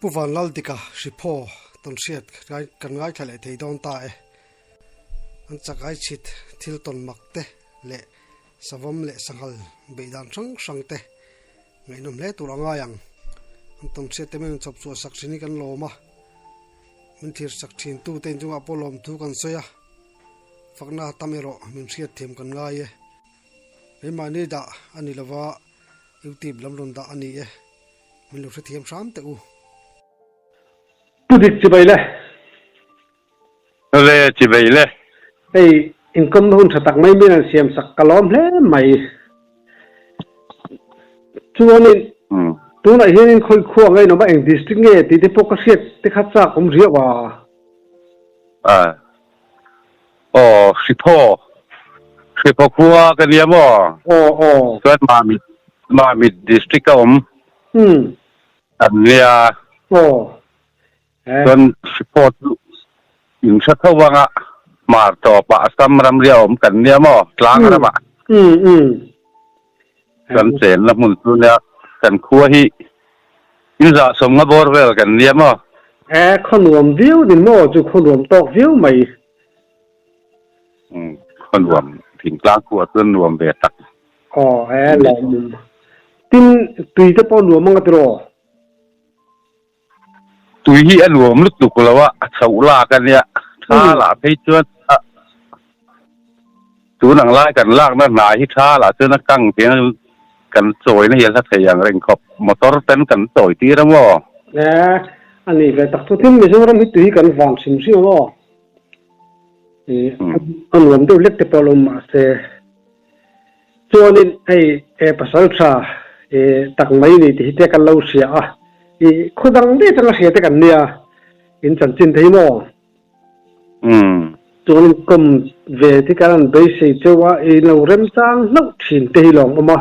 Pu Vanlaldika Hriphaw tawnhriat kan ngaithla leh thei dawn ta e. An chakai chhit thil tawn mak te leh savawm leh sanghal beih dan hrang hrang te ngaihnawm hle tur a ngai ang. An tawnhriat te min rawn chhawp chhuah sak thin hi kan lawm a, min thlir sak thin tu te inchungah pawh lawm thu kan sawi a, fakna tam erawh min hriatthiam kan ngai e. Keimahni dah a ni lova YouTube lam rawn dah a ni e. Min lo hrethiam hram teh u. Pu Dik chibai le. Le chibai le. Hei inkawmna hun tha tak mai min an siam sak ka lawm hle mai. Chuanin tunah hianin khawi khua ngaihnawm a eng district nge tih te pawh ka hriat te kha chak awm riau a. Aw Hriphaw, Hriphaw khua ka nia maw? Aw aw. Chuan Mamit, Mamit district a awm. Umm. An nia. Aw. Eh. Chuan Hriphaw chu in hre tho anga hmar tawpah Assam ramria awm kan nia maw? Tlang ramah. Umm umm. Kan chenna hmun chu nia kan khua hi in zahsawm nga bawr vel kan nia maw? Eh, khaw nuam viau ni maw chu khaw nuam tawk viau mai. Umm, khaw nuam thingtlang khua chuan nuam ve tak. Aw, eh lawmawm. Tin, tui te pawh nuam anga tiraw? Tui hi a nuam lutuk lo a, a chhoh lak a nia. Tha lah phei chuan a tun ang lai kan lakna hna hi tha lah chuan a kang tiang kan chawina hi a hla thei ang reng khawp. Motor ten kan chawi tir a maw? E, a nih ve tak chu. Tin, Mizoram hi tui hi kan vang hrim hrim a maw? E, a nuam deuh hlek te pawh lo mah se. Chuanin hei e pasal tha e tak mai ni tih hi te kan lo hria a, i khaw dang daih atanga hria te kan nia, in chanchin te hi maw? Umm. Chuanin kawm ve te kan han beisei cheu a, i lo remchang hlauh thin te hi lawm awm a,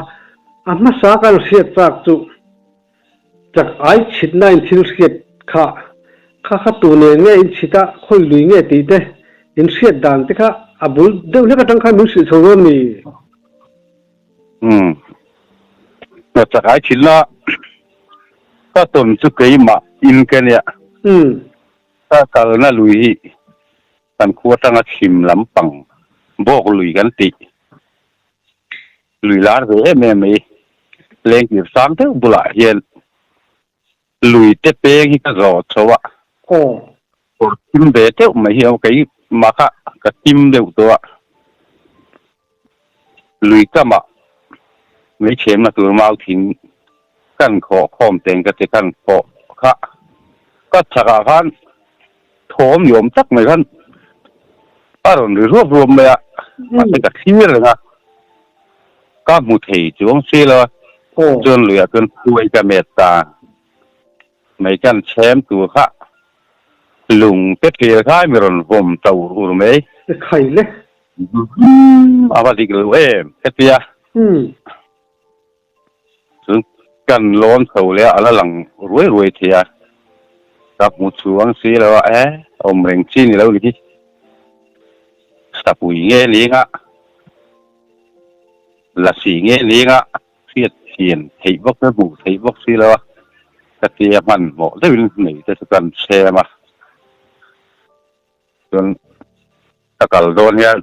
a hmasa kan hriat chak chu chak ai chhitna in thil hriat kha kha kha tu nen nge in chhit a, khawi lui nge tih te in hriat dan te kha a bul deuh hlek atang khan min hrilh chho dawn ni. Umm. Chak ai chhitna ka tawn chu keimah in ka nia. Umm. Ka kalna lui hi kan khua atanga chhim lampang bawk lui kan tih. Lui lar ve em em mai, lengkir sang deuh bulah hian lui te peng hi ka zawh chho a. Aw. Kawr thim ve deuh mai hi a awm, keimah kha ka thim deuh tawh a. Lui kamah mei chhemna tur mau thing kan khawh khawm teng ka ti khan khawh kha ka chhakah khan thawm ni awm tak mai khan a rawn ri ruap ruap mai a, mahse ka thlir reng a, ka hmu thei chuang si lo a, chuan luiah chuan khuai ka met ta, mai kan chhem tur kha lung te thlir khai mi rawn vawm to ur mai. Khai le. A va dik lo em hetia. Chuan kan lawn chho leh a, a la lang ruai ruai thei a, ka hmu chhuang si lo a, e awm reng chi ni lo ni hi, sapui nge ling a, lasi nge ling a, hriat thian theih bawk te hmuh theih bawk si lo a, ka tia hmanhmawh deuhin nei te chu kan chhem a. Chuan ka kal dawn hian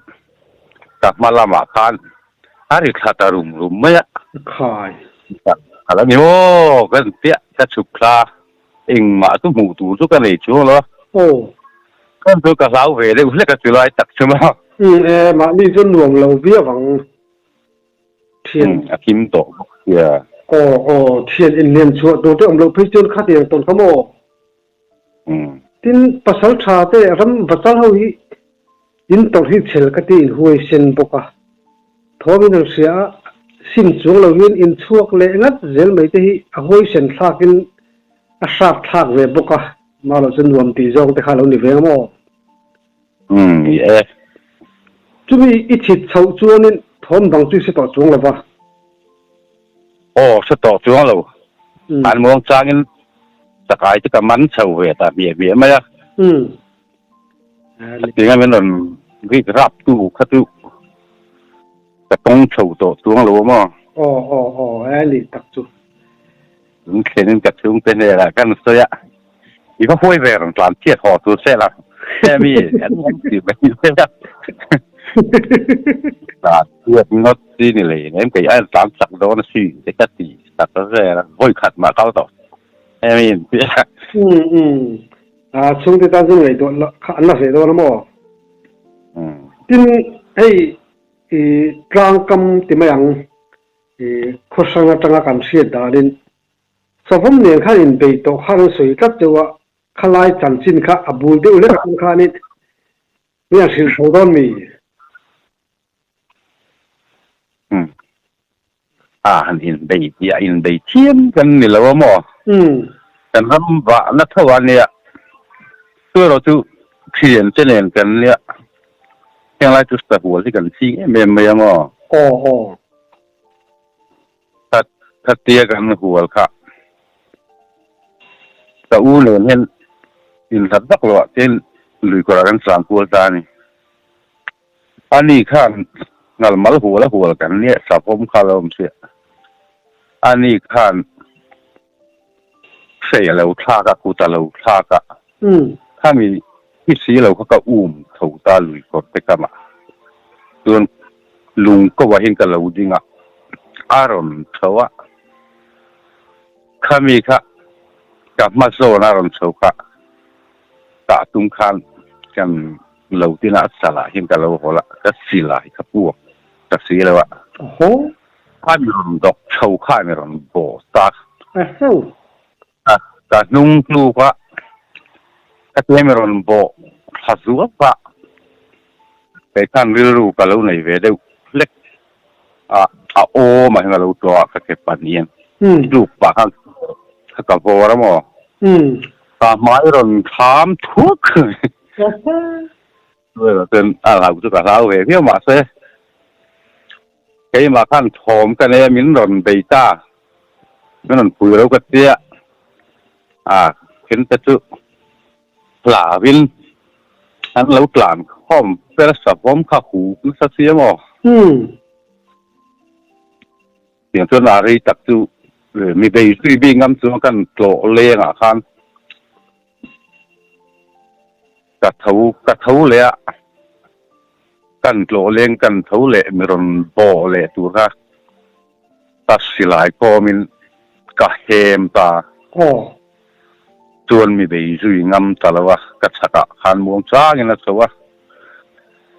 ka hma lamah khan a ri thla ta rum rum mai a. Khai. A la ni aw ka en piah ka chhuk thla engmah chu hmuh tur chu ka nei chuang lo a. Aw. Chuan chu ka hlau ve deuh hlek a chu lai tak chu maw. Umm e mahni chu nuam lo viau ang. Thian. Umm a kim tawh bawk sia. Aw aw thian inhliam chhuah tur te awm loh phei chuan khatiang tawn kha maw. Tin, pasal tha te ram vatal ho hi in tawrh hi chhel ka ti in huaisen bawk a, thawm in an hria a, sim chuang lo hian in chhuak leh ngat zel mai te hi a huaisen thlak in a hrap thlak ve bawk a, mah lo chu nuam tih zawng te kha lo ni ve ang maw? Umm, ni e. Chumi i chhit chhoh chuanin thawm dang chu i hre tawh chuang lo va. Aw, hre tawh chuang lo. An muang changin chakai chu ka man chho ve ta hmiah hmiah mai a. Chutianga min rawn rik rap tu kha chu ka tawng chho tawh chuang lo a maw? Aw, aw, aw, e nih tak chu. Lung thlenin ka chhungte hnenah kan sawi a. I va huai ve rawn tlan chhiat haw tur che la hemi an ti mai mai a. Tlan chhiat ngawt chi ni lei nem kei aiin tlan chak dawn a si te ka ti tak vel a, vawi khat mah kal tawh hemi in ti a. Um um a chhungte tan chu ngaihtuah la kha an la hreh dawn a maw? Tin hei i tlangkam ti mai ang i khaw hrang atanga kan hriat danin Savawm nen khan inbei tawh khan an sawi tlat deuh a, khalai chanchin kha a bul deuh hlek atang khanin mi an hrilh tho dawn mi? Umm. A han inbei tih a inbei thiam kan ni lo a maw? Umm. Kan ram vahna tho a nia, chu erawh chu thian te nen kan nia, heng lai chu sahual hi kan ching em em mai a maw? Aw aw. Khat khatia kan hual kha ka u nen hian inhlat vak loh ah chuan lui kawrah kan tlan kual ta a ni. Ani khan ngalmal hual a hual kan nia savawm kha a lo awm chiah. Ani khan hrei a lo thlak a, kut a lo thlak a, khami hi si lo kha ka um tho ta lui kawr te kamah chuan lung ko ah hian ka lo ding a, a rawn chho a, khami kha ka hma zawn a rawn chho kha tah tum khan kan lo tin a chalah hian ka lo hawl a, ka silai kha puak ta si lo a. A mi rawn dawk chho kha a mi rawn bawh ta. Ka ka hnung tluk a, ka tia mi rawn bawh thla zuap a, kei khan rilru ka lo nei ve deuh hlek a, a awm ah hian ka lo tlawh a, ka ke pahnih hian tluk pah khan ka ka vawr a maw? Ka hmai rawn thlam thuak. Chuan a hlau chu ka hlau ve viau mahse keimah khan thawm ka nei a min rawn bei ta min rawn pui lo ka tia a then te chu hlavin an lo tlan khawm vel a savawm kha hu nasa si emaw tiang chuan a rei tak chu mi bei zui bik ngam chuan kan tlawh leng ah khan Ka tho ka tho leh a, kan tlawh leng kan tho leh mi rawn bawh leh tur kha ka silai kawmin ka hem ta. Aw. Chuan mi bei zui ngam ta lo a, ka chhakah khan muang changin a chho a,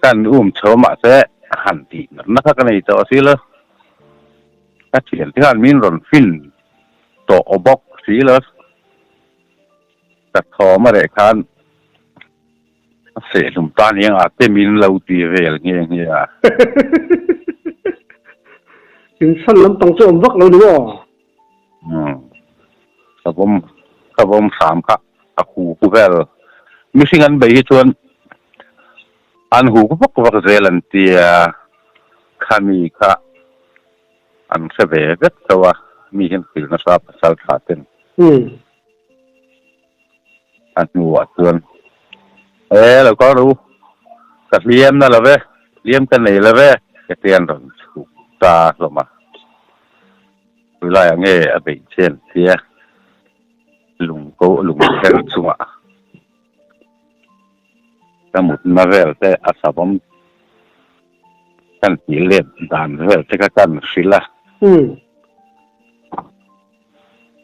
kan um chho mahse han tih natna kha ka nei tawh a si lo. Ka thiante khan min rawn fin tawh bawk si lo. Ka thawm a reh khan a feh hlum ta ni ang a te min lo ti vel nghe nghe a. Inchhan lampang chu awm vak lo ni maw? Umm. Ka vawm ka vawm hram kha a hu hu vel. Mihring an bei hi chuan an hu vak vak zel an tia khami kha an hre ve vek tho a, mi hian hrilh nasa pasal tha ten. A hnuah chuan, E, lo kal ru, ka hliam na lo ve, hliam ka nei lo ve, ka ti an rawn chhuk ta hlawm a. Chulaiah nge a beih chen sia, lung ko lung kher chungah ka mutna vel te a savawm kan tih let dan vel te kha kan hrilh a.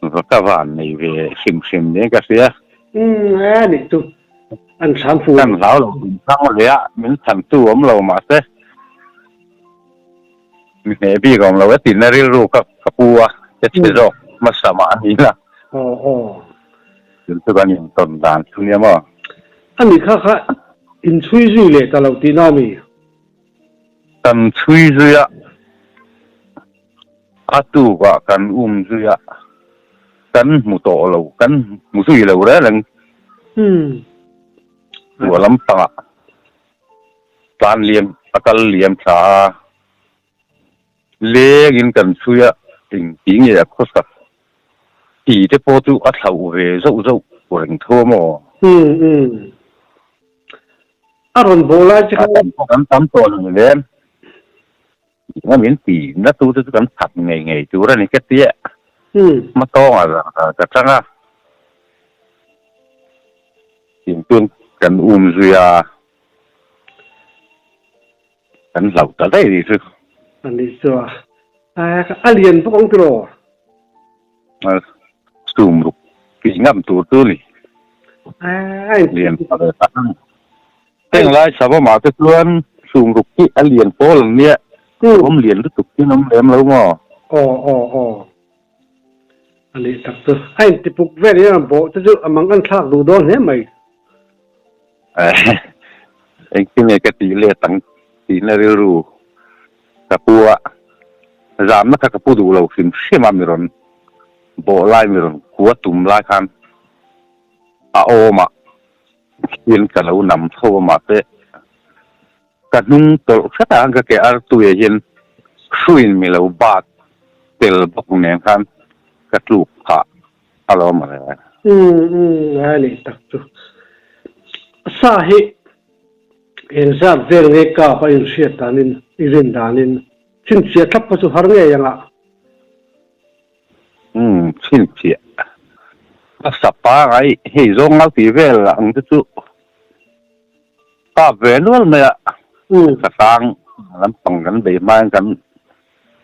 Va ka van nei ve hrim hrim niin ka hria. Umm a nih chu an thlam fu. Kan hlau lo min thlang leh a, min chhantu awm lo mahse mi hneh bik awm lo e tihna rilru ka ka pu a, ka chhe zawk hmasa mah a ni la. Aw aw. Chu chu kan intawn dan chu nia maw. A nih kha kha inchhui zui leh ta lo tihna a mi? Kan chhui zui a, a tukah kan um zui a, kan hmu tawh lo, kan hmu zui lo reng reng. Ruah lampangah tlan liam a kal liam thla a, lengin kan chhui a, engti nge a khawsak ti te pawh chu a thlauh ve zauh zauh reng tho a maw? A rawn bawh lai che kha. Kan tam tawh lo ni lem. Eng min ti na tu te chu kan that ngei ngei tur a ni ka tia. Hma tawngah ka chang a. Tiang chuan kan um zui a, kan hlauh ta daih nih chu. A nih chu a, a lian bawk ang tiraw? Sum ruk tih ngam tur chu ni. Lian tha ve tak a ni. Heng lai Savawmah te chuan sum ruk hi a lian pawl ang nia. Savawm lian lutuk hi an awm lem lo maw? Aw aw aw. A nih tak chu. A intipuk vel hian a bawh te chu a mang an thlak duh dawn hle mai. Engtin nge ka tih let ang tihna rilru ka pu a, zamna kha ka pu duh lo hrim hrim a mi rawn bawh lai mi rawn kua tum lai khan a awm a hian ka lo nam tho a mahse ka hnung tawlh hret ah khan ka ke artui ah hian hruiin mi lo bat tel bawk nen khan ka tluk phah a lo awm reng. Umm umm a nih tak chu. Sa hi eng zat vel nge kap a inhriat danin i rin danin chhinchhiah thlap kha chu har ngei ang a. Umm chhinchhiah a sa pangai hei zawng ngau tih vel ang te chu kap ve nual mai a. Ka hrang lampang kan bei hmain kan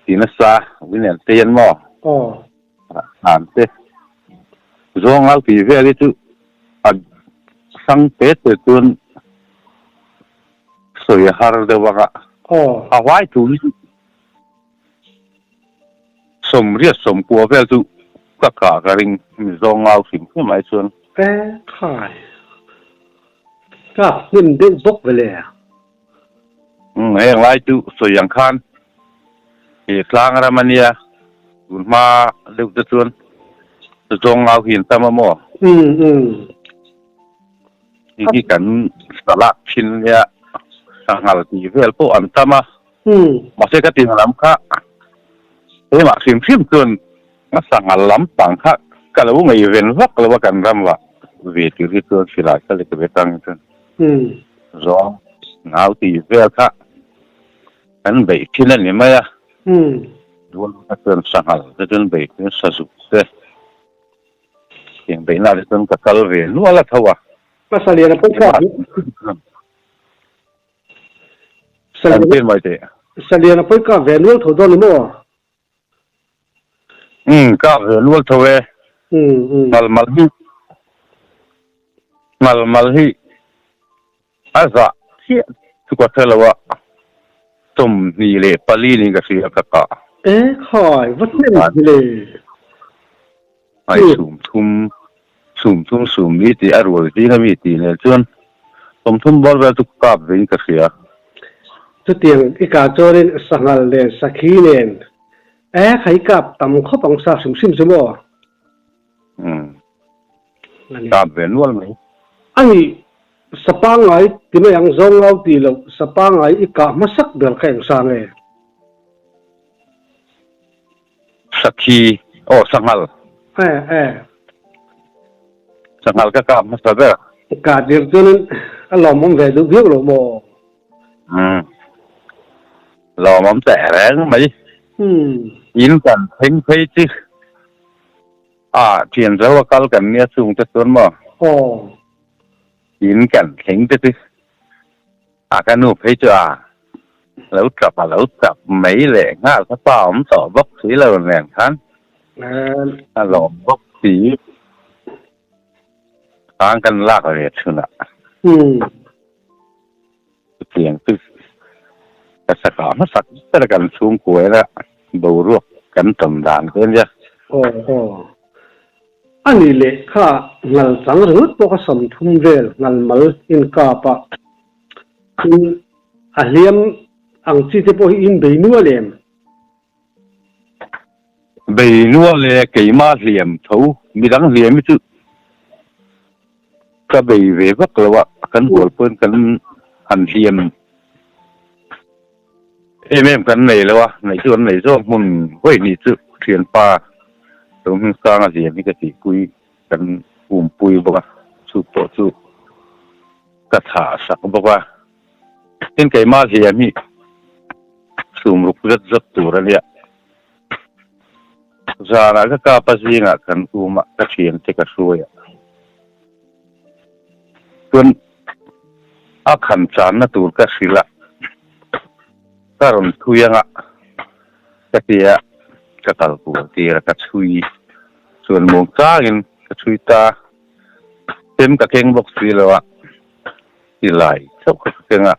ti nasa William te hian maw. Aw. Hlan te zawng au tih vel hi chu a hrang te te chuan sawi a har deuh ang a, a huai thu hi chu sawmriat sawmkua vel chu ka kah ka ring mi zawng au hrim hrim ai chuan. E khai, kap hnim deuh bawk ve le. Umm heng lai chu sawi ang khan he tlang ram a nia tun hma deuh te chuan zawng ngau hi an tam a maw? Umm umm. Hi hi kan salak thin a nia sanghal tih vel pawh an tam a. Umm. Mahse ka tih lam kha keimah hrim hrim chuan a sanghal lampang kha ka lo ngaihven vak lo a kan ram vah ve tur hi chuan silai ka lek ve tang chuan. Umm. Zawng ngau tih vel kha kan beih thin a ni mai a. Umm. Dual kha chuan sanghal te chuan beih thin sazuk te tiang beihna te chuan ka kal ve nual a tho a. Hmasa lian a pawi kha. An tir mai teh. Salian a pawi kap ve nual tho dawn ni maw? Umm kap ve nual tho e. Ngal mal hi ngal mal hi a zah chiah chu ka hre lo a, 24 niin ka hria ka kah. E khai va hnem hi le. Ai 30 30 sum i tih a rual zing ami tih nen chuan 30 bawr vel chu ka kap vein ka hria. Chutiang i kah chuanin sanghal nen sakhi nen e kha i kap tam khawp ang sa hrim hrim chu maw? Umm kap ve nual mai. Ani sa pangngai ti mai ang zawng ngau tih loh sa pangngai i kah hmasak ber kha eng sa nge? Sakhi, aw sanghal. E, e. Sanghal ka kap hmasa ber. Ka tir chuanin a lawmawm ve duh viau lo maw? Umm. Lawmawm teh reng mai. Umm. In kan thleng phei chi. A, thian zo a kal kan nia chung te chuan maw? Aw. In kan thleng te chu. A ka nu phei chu a lo tap a lo tap mai leh nghal kha pa awm tawh bawk si lo nen khan a lawm bawk si khan kan lak ve thun a chutiang chu ka sakah hmasak ber kan chhungkuai a boruak kan tawm dan te ania. Aw aw. A nih leh kha ngal chang ringawt pawh ka 30 vel ngal mal inkap a, tin a hliam ang chi te pawh hi in bei nual em? Bei nual e, keimah hliam tho, midang hliam hi chu ka bei ve vak lo a, kan hual pawhin kan han hliam em em kan nei lo a, neih chu kan nei zawk hmun vawi hnih chu thianpa lo hming sang a hliam hi ka tihpui kan umpui bawk a, chu pawh chu ka thah sak bawk a, tin keimah hliam hi chhum ruk zet zet tur a nia, zanah ka kapa zingah kan um a, ka thiante ka hruai a. Chuan a khan channa tur ka hrilh a, ka rawn thui anga ka tia ka kal kual tir a, ka chhui chuan muang changin ka chhui ta, chem ka keng bawk si lo a, silai chauh kha ka keng a.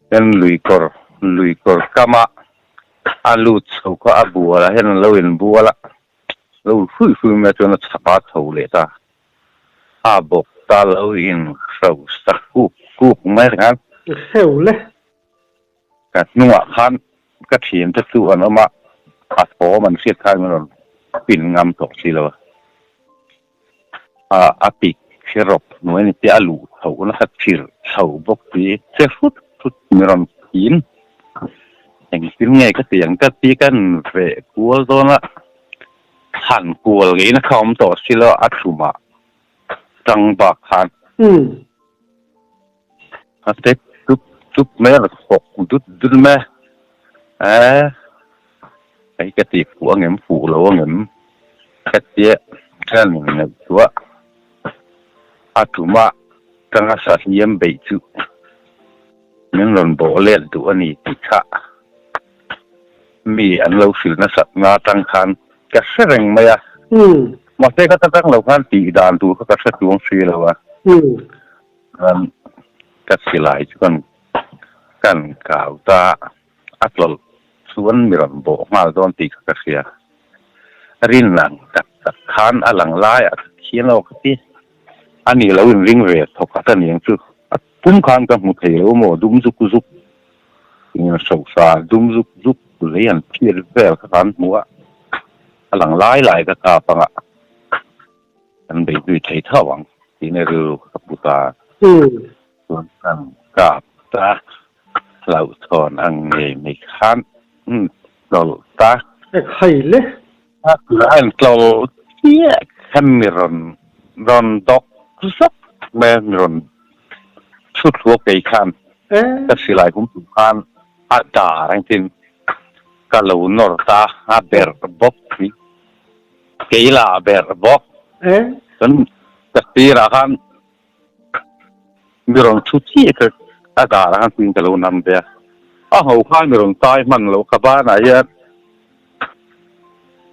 Hian luikawr luikawr kama a lut chho kha a bual ah hian an lo inbual a, lo hruih hruih mai chuan a chhak a chho leh ta a bawk ta lo in hro sa kuk kuk mai reng a. Hreu le. Ka hnungah khan ka thian te chu an awm a, a thawm an hriat khan min rawn pin ngam tawh si lo a. A a pik khi rawp hnuai ni te a luh chho nasa thir chho bawk si che hrut hrut min rawn phin. Engtin nge ka ti ang ka ti kan veh kual dawn a, chhan kual ngeiin a kha awm tawh si lo a thlumah tang bak khan. A step tup tup mai a thawk dut dut mai a eh hei ka tih fuh ang em fuh lo ang em ka tia ka ni ngaihtuah a tum a ka ngasa hliam beih chu min rawn bawh let duh a ni tih kha mi an lo hrilh nasat na atang khan ka hre reng mai a mahse ka ta tang lo khan tih dan tur kha ka hre chuang si lo a. Kan ka silai chu kan kan kau ta a tlawlh chuan mi rawn bawh nghal dawn tih kha ka hria. Rin ang tak tak khan a lang laiah ka khian aw ka ti. A ni lo in ring ve thawk a ka niang chu a pum khan ka hmu thei lo maw dum zuk zuk hrosa dum zuk zuk lei an phiat vel kha kan hmu a, a lang lai lai ka kap anga. Kan beidui thei tho ang tihna rilru kha ka pu ta. Chuan kan kap ta hlauhthawn ang ngei mai khan tlawlh ta. E khai le. A an tlawlh chiah khan mi rawn rawn dawk zawk mai a, mi rawn thu thluak kei khan ka silai hum tur khan a dar engtin ka lo nawr ta a ber bawk hi. Kei lah ber bawk. Chuan ka sirah khan mi rawn thu chiah kha a darah khan tuin ka lo nam ve a. A ho khan mi rawn tai hman lo ka banah hian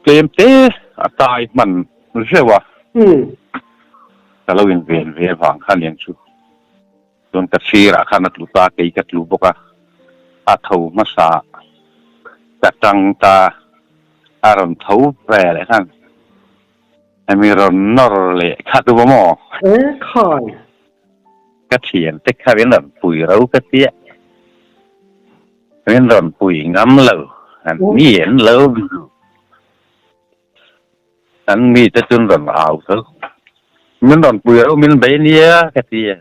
tlem te a tai hman zeuh a. Ka lo inven ve vang khan eng chu. Chuan ka sirah khan a tlu ta, kei ka tlu bawk a, a tho hmasa ka tang ta, a rawn tho ve leh khan hemi rawn nawr leh kha duh a maw? E khai! Ka thian te kha min rawn pui ro ka tia, min rawn pui ngam lo, an mi an lo An mite chuan rawn au tho. Min rawn pui ro min bei nia ka ti a.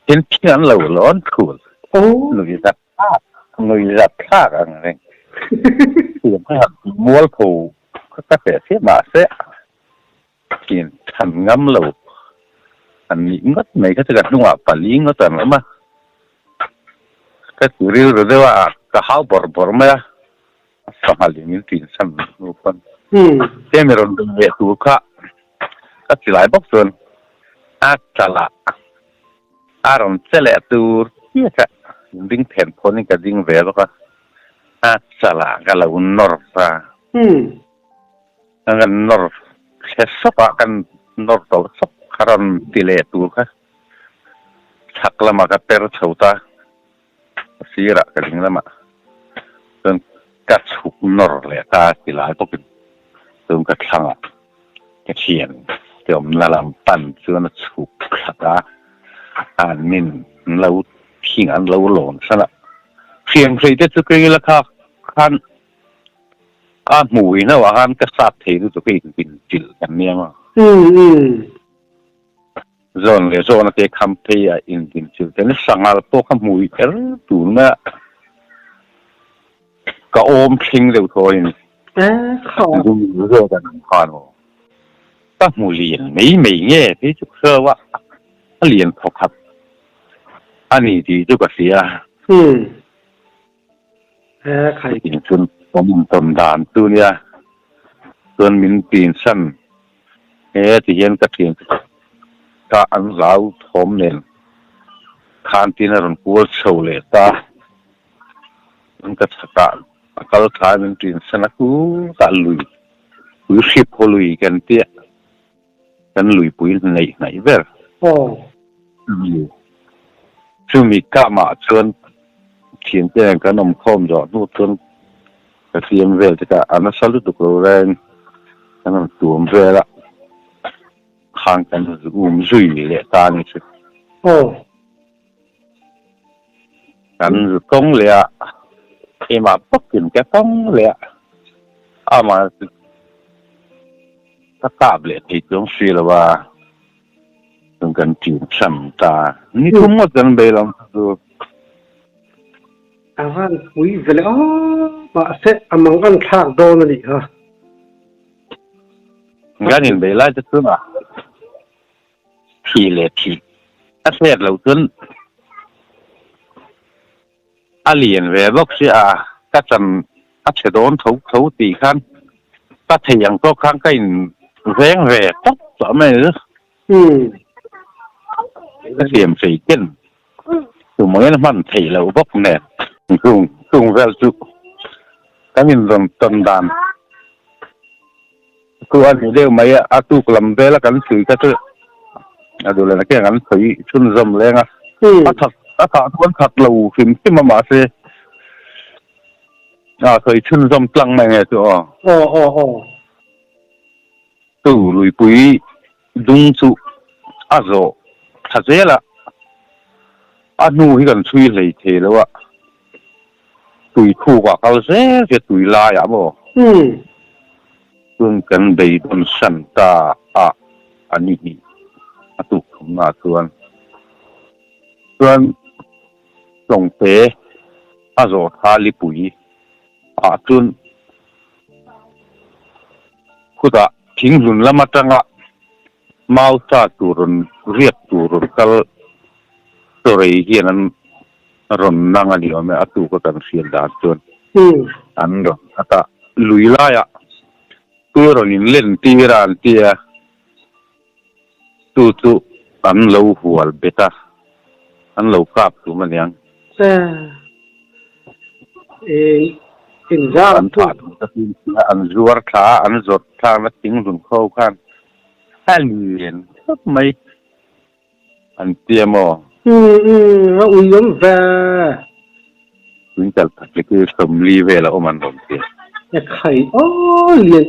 Tin thing an lo lawn thul. Nui zat thlak, nui zat thlak ang reng. Thiam kha han mual tho kha ka hre chiah mahse thin than ngam lo an nih ngawt mai kha chu ka hnungah pali ngawt an awm a. Ka ti rilru deuh a, ka hau bawrh bawrh mai a. Sanghal in min tin san hnu pawn tlem i rawn dun leh tur kha ka ti lai bawk chuan a chalah a rawn che leh tur chiah kha ding phen phawn in ka ding ve bawk a, a chalah ka lo nawr ta. Kan nawr thle sawk a, kan nawr tawlh sawk kha rawn ti leh tur kha chhak lamah ka per chho ta. Ka sirah ka ding lamah chuan ka chhuk nawr leh ta ti lai bawkin chuan ka thlangah ka thian te awmna lam pan chuan a chhuk thlat a, an min an lo thing an lo lawn san a, hriamhrei te chu kei la kha khan a hmui hnauh ah khan ka sat thei lutuk a inpinchilh kan nia maw. Zawn leh zawna te kham phei a indim chilh te ni sanghal pawh kha hmui er tur mai a ka awm thleng deuh thaw a ni. Zawk an awm khan aw ka hmu lian mai mai nge phei chu ka hre lo a, a lian thaw khat a ni tih chu ka hria. Chuan awm tawn dan chu nia chuan min tinsan he ti hian ka thian kha an hlau thawm nen khan tin a rawn kual chho leh ta. An ka chhakah a kal thlai min ṭin san a kutah lui pui hrip haw lui kan tia kan luipui neih hnaih ber. Chumi kamah chuan thiante nen kan awm khawm zawh hnu chuan ka siam vel te kha a nasa lutuk lo reng kan rawn tuam vel a, khang kan um zui leh ta a ni chu. Kan zu tawng leh a, keimah bawkin ka tawng leh a, amah chu ka kap leh thei chuang si lo a, chuan kan ṭin hran ta. Ni thum ngawt kan bei lo chu. A van pui ve leh aw, mahse a mang an thlak dawn a nih kha. Kan inbei lai te chuan a. Thi leh thih a hriat loh chuan a lian ve bawk si a, ka chan a chhe dawn tho tho tih khan ka thei ang tawk khan ka in veng ve tawp tawh mai a ni. Ka siam fei ken tumawin a hman theih loh bawk nen. Chung chung vel chu kan inrawn tawn dan. Chu a ni deuh mai a, a tuk lam vela kan chhui kha chu a duh leh nakin kan sawi chhunzawm leng a, a that a thah chu an that lo hrim hrim a mahse a sawi chhunzawm tlang mai nge chu aw. Aw aw aw. Chu luipui dung chu a zawh thla zel a, a hnu hi kan chhui hlei thei lo a. Tui thuk ah kal zel che tui lai ah maw? Chuan kan beidawn san ta a a ni hnih a tuk thumna ah chuan chuan Tlawngte a zawh tha lipui ah chuan khutah thinghlun lam atanga mau sa tur rawn riak tur rawn kal chawrei hian an rawn nang a ni awm e, a tuka kan hriat dan chuan an rawn a tah lui laiah tui rawn in len tir a an ti a, chu chu an lo hual bet a, an lo kap tum a niang. An thah duh takin an zuar thla a, an zawrh thlakna thinghlun kho khan a lian khawp mai. An ti a maw? Umm a ui awm ve. Tun kal khat lek hi 40 vel a awm an rawn ti. E khai aw lian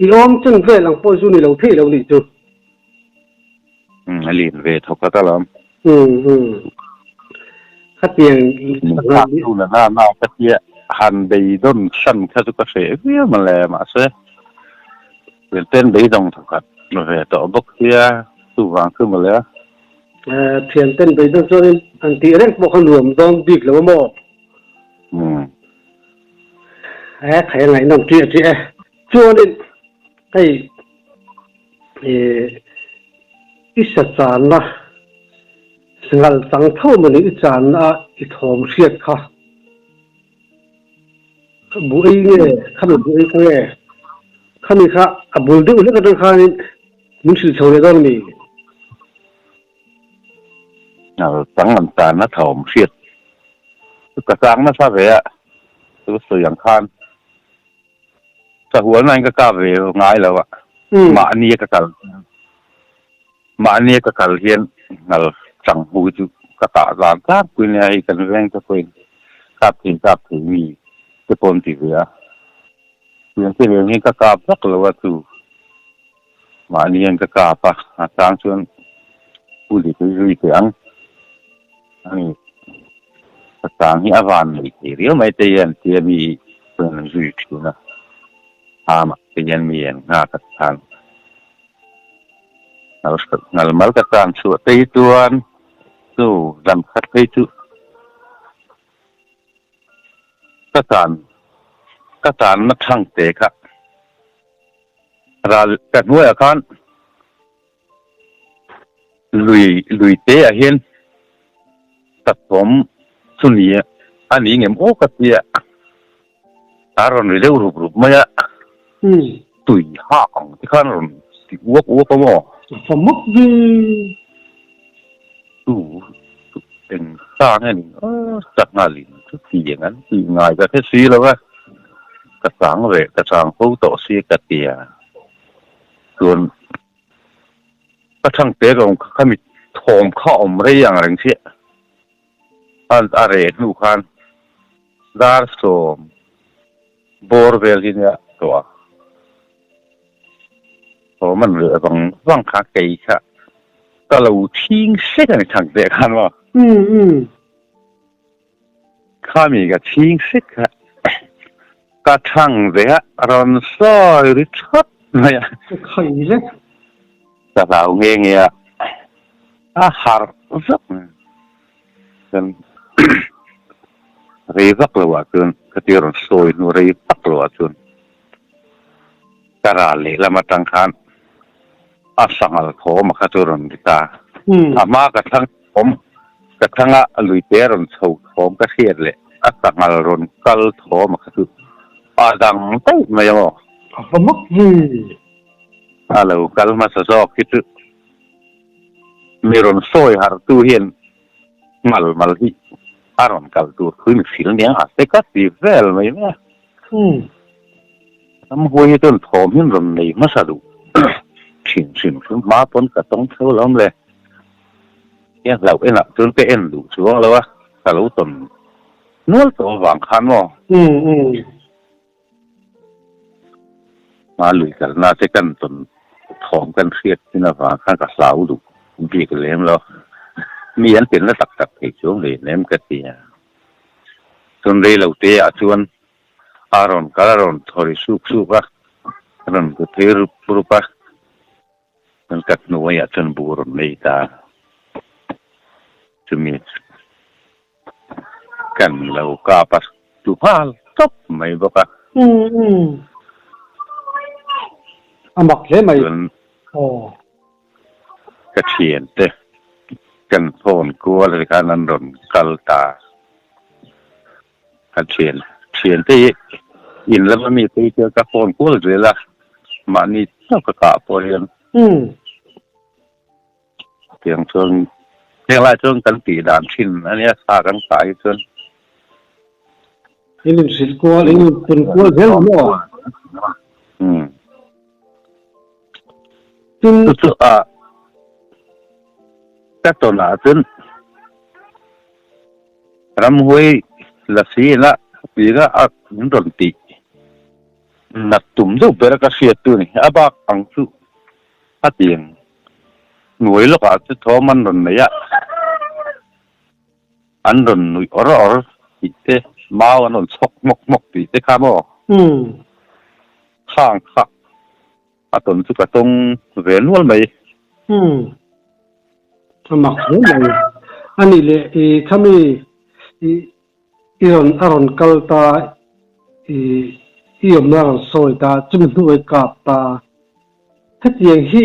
i awm chen vel ang pawh zu ni lo thei lo nih chu. Umm a lian ve thawk a ta lawm. Umm umm khatiang Min thlak tu na na na ka tia han beidawn hran kha chu ka hreh viau mawle mahse. Thianten beidawng thawkhat ve tawh bawk sia, chuvang chu mawle a. Thianten beidawn chuanin an tih reng pawh kha nuam dawn bik lo a maw? Umm. E, thei a ngaihnawm ṭih a ṭih e. Chuanin hei ih i sa channa ngal chang tho mawni i channa a i thawm hriat kha. Bu ei nge khami bu ei kha nge khami kha a bul deuh hlek atang khanin min hrilh chho leh dawn a mi? Chang an tan a thawm hriat chu ka chang nasa ve a, chu ka sawi ang khan sahual nain ka kap ve ngai lo a, mahni a ka kal mahni a ka kal hian ngal chang hmu hi chu ka tah zan zan pui nia hei kan veng te pawhin kap thei kap thei mi te pawh an ti ve a, tiang te veng hian ka kap vak lo a chu mahni hian ka kap a, a chang chuan pu leh te zui teh ang a ni, ka chang hi a van nei thei riau mai te hian tia mi chuan an zui thin a, amah te hian mi an nghak a chhan. Ngal mal ka tan chhuah te hi chuan chu zan khat phei chu ka tan ka tanna thang te kha ral ka hnuaiah khan lui lui te ah hian ka thawm chu ni a ni ngem aw ka tia a rawn ri deuh rup rup mai a. Tui hak ang te khan rawn ti uak uak a maw? A fa mawk ve. tu eng sa nge ni aw sanghal in chu tiang an tih ngai ka hre si lo a, ka chang ve ka chang fo tawh si ka ti a, chuan ka chhang te ka awm kha khami thawm kha awm rei ang reng chiah a a reh hnu khan dar sawm bawr vel hi nia tawh a. Thawm an reh vang vang kha kei kha ka lo chhing sek a ni chhang teh khan maw. Khami ka chhing sek kha ka chhang ve a rawn sawi ri thawt mai a. Ka khaih zet. Ka hlau nghe nghe a, a harh vak mai. Chuan rei vak lo ah chuan ka ti rawn sawi hnu rei vak lo ah chuan ka ral lehlam atang khan a sanghal thawm a kha chu rawn ri ta. A hma ka thlang thawm ka thlanga luite rawn chho thawm ka hriat leh a sanghal rawn kal thawm a kha chu a dang daih mai ang aw. A va mak ve. A lo kal hmasa zawk hi chu mi rawn sawi harh tu hian mal mal hi a rawn kal tur thu in hrilh aniang a se ka ti vel mai mai a. Ramhuai hi chuan thawm hi an rawn nei hmasa duh thin hrim hrim hma pawn ka tawng theuh lo awm le. Hia hlauh enah chuan ka en duh chuang lo a, ka lo tawn nual tawh avang khan maw. Hma lui kalna te kan tawn thawm kan hriat thin avang khan ka hlau duh bik lem lo. Mi an telna tak tak thei chuang leh lem ka ti a. Chuan rei lo te ah chuan a rawn kal a rawn thaw ri suk suk a, a rawn bu phei rup rup a, chuan ka hnuaiah chuan bu rawn nei ta a. Chumi kan lo kap a tu nghal tawp mai bawk a. Umm a mak hle mai. Chuan ka thiante kan phone kual ri khan an rawn kal ta. Ka thian thiante hi in lama mi te hi chuan ka phone kual zel a, mahni chauh ka kah pawh hian. Tiang chuan heng lai chuan kan tih dan thin a nia thla kan kah hi chuan. In inhrilh kual, in inpun kual zel maw? Umm. Tin. Chu chu a ka tawnah chuan Ramhuai lasi ina tina a min rawn tih nat tum deuh ber a ka hriat tu ni. A bak ang chu a tiang hnuai lawkah chu thawm an rawn nei a, an rawn nuih awr awr tih te, mau an rawn chhawk hmawk hmawk tih te kha maw? Khang kha a tawn chu ka tawng ve nual mai. Umm. A mak hle mai. A nih leh i khami i i rawn a rawn kal ta i i awmna a rawn sawi ta chumi hnu ai kap ta. Hetiang hi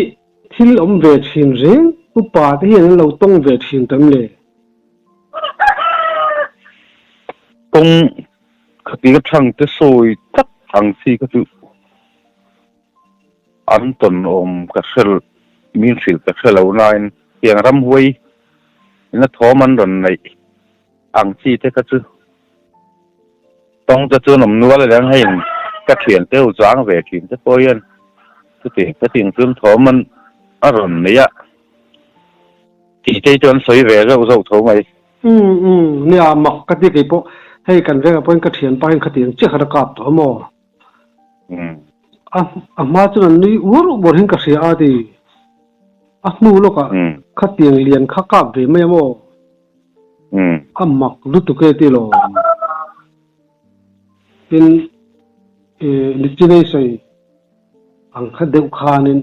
thil awm ve thin reng upa te hian an lo tawng ve thin tam le. Tawng khati ka thang te sawi tak ang chi kha chu An tawn awm ka hre min hrilh ka hre lo nain tiang ramhuai ina thawm an rawn neih ang chi te kha chu tawng te chuan awm nual a leng hei ka thian te ho chang ve thin te pawh hian chuti hetiang chuan thawm an a rawn nei a tih te hi chuan sawi ve zauh zauh tho mai. Umm umm nia mak ka ti keipawh hei kan vengah pawhin ka thianpa hian khatiang chiah kha a kap tawh a maw? A a hma chuan an nui uar uar hian ka hria a ti. A hnu lawkah khatiang lian kha kap ve mai a maw? A mak lutuk e ti lo. Tin, Nichinei sawi ang kha deuh khanin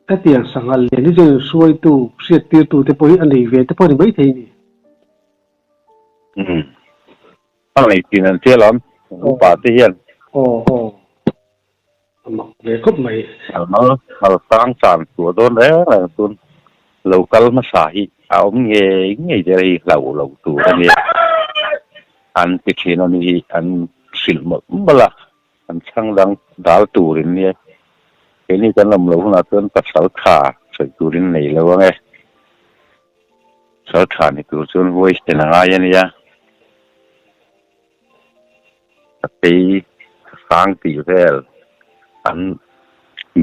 hetiang sanghal lian hi chuan hruaitu, hriattirtu te pawh hi a nei ve te pawh a ni maithei a ni. A nei thin an tia lam upa te hian. Aw aw a mak ve khawp mai. Mal mal sang chan chhuah dawn reng reng chuan lo kal hmasa hi a awm ngei ngei der hi hlauh lo tur a nia. An ti thin a ni hi an hrilh mawlh mawlh a, an chhang dang dal turin nia. Keini kan awm loh hunah chuan pasal tha sawi turin nei lo ang e. Sal tha ni tur chuan voice ten a ngai a nia. Ka tei hrang tih vel an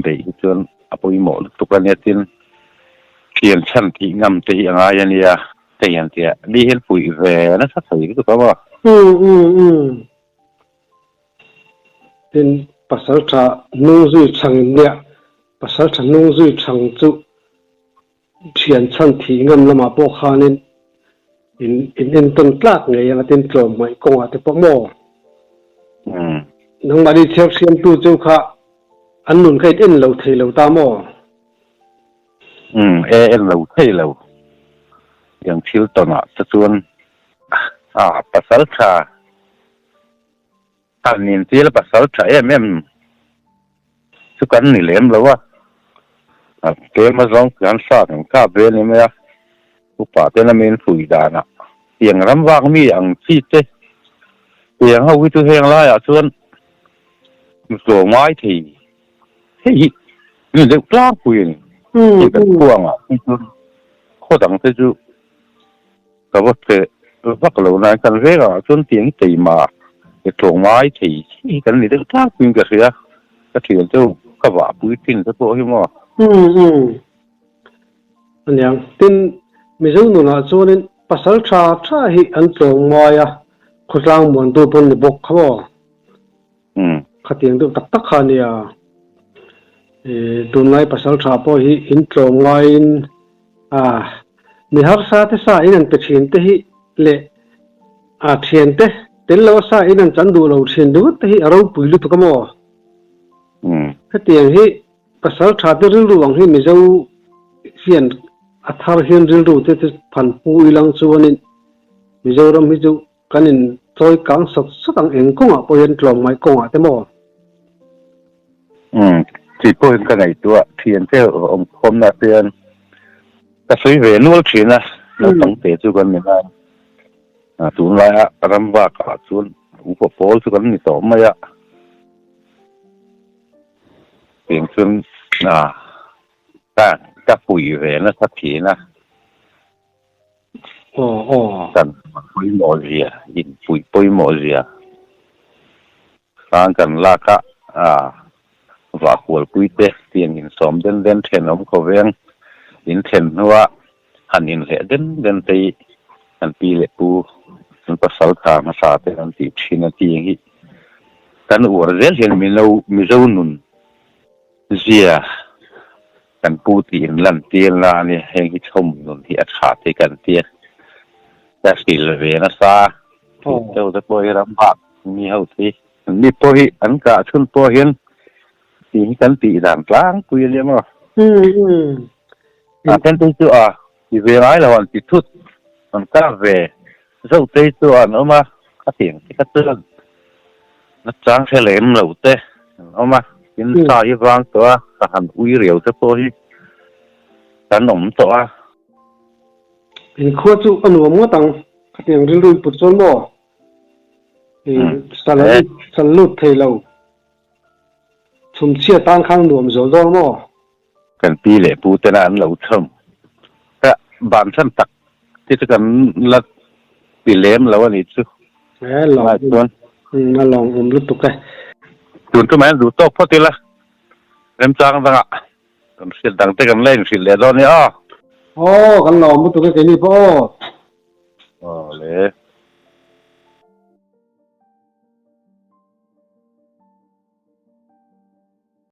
beih hi chuan a pawimawh lutuk a nia tin thian chhan tih ngam te hi a ngai a nia ka hian tia mi hian puih ve nasa thei lutuk a maw. Umm umm umm Tin pasal tha hnung zui chhang in nia pasal tha hnung zui chhang chu Thian chhan thih ngam lamah pawh khanin in in entawn tlak ngei ang a tin tlawm hmaih kawngah te pawh maw? Nangmahni chhiar hriamtu chu kha an nun kha in en lo thei lo ta maw? Umm e en lo thei lo. Tiang thil tawnah te chuan a pasal tha Han intil pasal tha em em chu kan ni lem lo a, a tlem azawng hian sa kan kap ve a ni mai a, upa ten a min hlui danah tiang ram vak mi ang chi te tiang ho hi chu heng laiah chuan zawh ngai thei hei hi ni deuh tlangpui a ni. Hei kan khuangah hi chuan khaw dang te chu. Ka va hreh vak lo nain kan vengah chuan tiang keimah i tlawng ngai thei hi kan ni deuh tlangpuiin ka hria, ka thian chu ka vahpui thin te pawh hi maw. Umm umm aniang tin Mizo nunah chuanin pasal tha tha hi an tlawng ngai a, khawtlang muantu pawn ni bawk kha maw. Khatiang deuh tak tak kha a nia. Tunlai pasal tha pawh hi in tlawm ngaiin a mi harsa te sa in an pe thin te hi leh a thian te tel lo a sa in an chan duh lo thin ringawt te hi a ropui lutuk a maw? Hetiang hi pasal tha te rilru ang hi Mizo hian a thar hian rilru te chu phan pu ilang chuanin Mizoram hi chu Kan in chawi kang sawt sawt ang eng kawngah pawh hian tlawmngaih kawngah te maw? Umm, tih pawh hian ka ngaihtuah thian che awm khawmna te hian ka sawi ve nual thin a, naupang te chu kan ni lai a, tunlaia ram bakah chuan upa pawl chu kan ni tawh mai a, tiang chuan ka ka pui ve nasa thin a. Kan pawimawh zia, inpuih pawimawh zia sang kan lak a, vahkualpui te tiang insawm den den thenawm khawveng in thlen hnua han inhleh den den te hi kan pi leh pu kan pasal tha hmasa te kan tih thin a tiang hi kan uar zel hian Mizo nun Zia, kan pu tih in lan tir na a nia, heng hi chhawm nun hi a tha thei kan tia, ka hrilh ve nasa, thil deuh te pawh hi ram bak mi ho te hi, an mi pawh hi an kah chhun pawh hian tih hi kan tih dan tlangpui a nia maw? A then te hi chu a ti ve ngai lo an ti thut, an kah ve zauh te hi chu an awm a, a tiang te kha chuan Na chang hre lem lo te an awm a, tin sa hi vang tawh a, ka han ui riau te pawh hi kan awm tawh a. Inkhua chu a nuam ngawt ang, khatiang rilru in put chuan maw? I sal a sal lut thei lo. Chhumchhia tan khan nuam zual dawn maw? Kan pi leh pu tena an lo chhawm ka ban chhan tak te chu kan la ti lem lo a nih chu. He lawng chuan a lawng awm lutuk e. Tun chu mai an duh tawk phawt ila remchang dangah kan hriat dang te kan la inhrilh leh dawn nia aw. Aw kan lawm lutuk e keini pawh aw.